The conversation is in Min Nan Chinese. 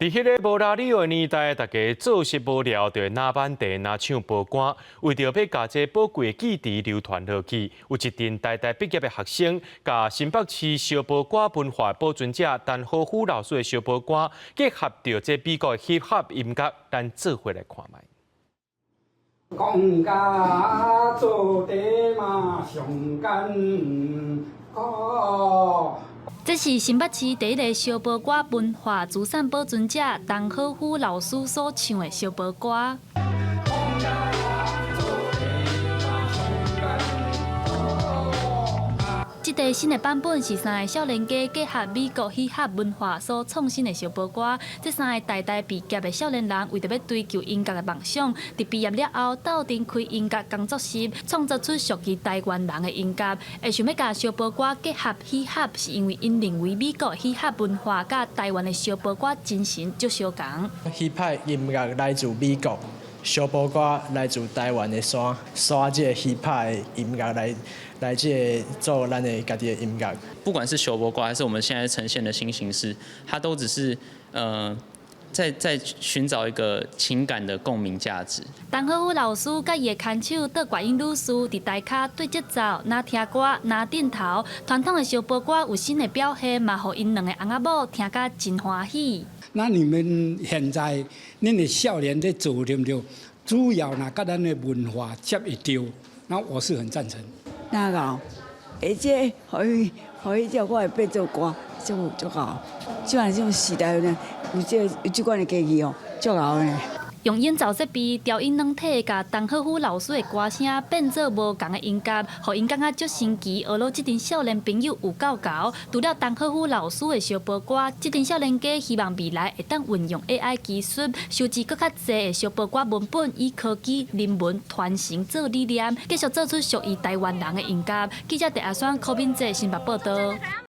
佇彼个無拉里的年代，大家做事無聊，就會拿挽茶、拿唱無歌，為著欲共這寶貴的記憶流傳落去，有一陣台大畢業的學生，共新北市燒埔歌文化保存者陳和夫老師的燒埔歌，結合著這美國的 hip hop 音樂，咱做伙來看覓。講甲做地嘛上艱苦。這是新北市第一个燒埔歌文化資產保存者陳好夫老師所唱的燒埔歌。這个新的版本是三个少年家結合美國嘻哈文化所創新的燒埔歌。這三个台大畢業的少年人，為著欲追求音樂的夢想，佇畢業了後鬥陣開音樂工作室，創作出屬於台灣人的音樂。會想欲共燒埔歌結合嘻哈，是因為𪜶認為美國嘻哈文化佮台灣的燒埔歌精神足相仝。 Hip hop 音樂來自美國，燒埔歌來自台灣的山，山這个 hip hop 的音樂來來這个做咱的家己的音樂。不管是燒埔歌還是我們現在呈現的新形式，它都只是在尋找一個情感的共鳴價值。陳和夫老師佮伊的牽手杜國英女士佇台跤對節奏，若聽歌，若點頭，傳統的燒埔歌有新的表現，嘛予𪜶兩个翁仔某聽甲真歡喜。那你們現在恁的少年在做對不對？主要呢，佮咱的文化接會著，那我是很贊成。哪𠢕？而且予伊予伊叫我會變做歌，足足𠢕。這款這種時代呢，有這有這款的機器哦，足𠢕呢。用演奏設備調音軟體，共陳和夫老師的歌聲變做無仝的音樂，予𪜶感覺足新奇。學了這陣少年朋友有夠𠢕。除了陳和夫老師的燒埔歌，這陣少年家希望未來會當運用 AI 技術，收集閣較濟的燒埔歌文本，以科技、人文傳承做理念，繼續做出屬於台灣人的音樂。記者鄭阿雙、柯敏哲新北報導。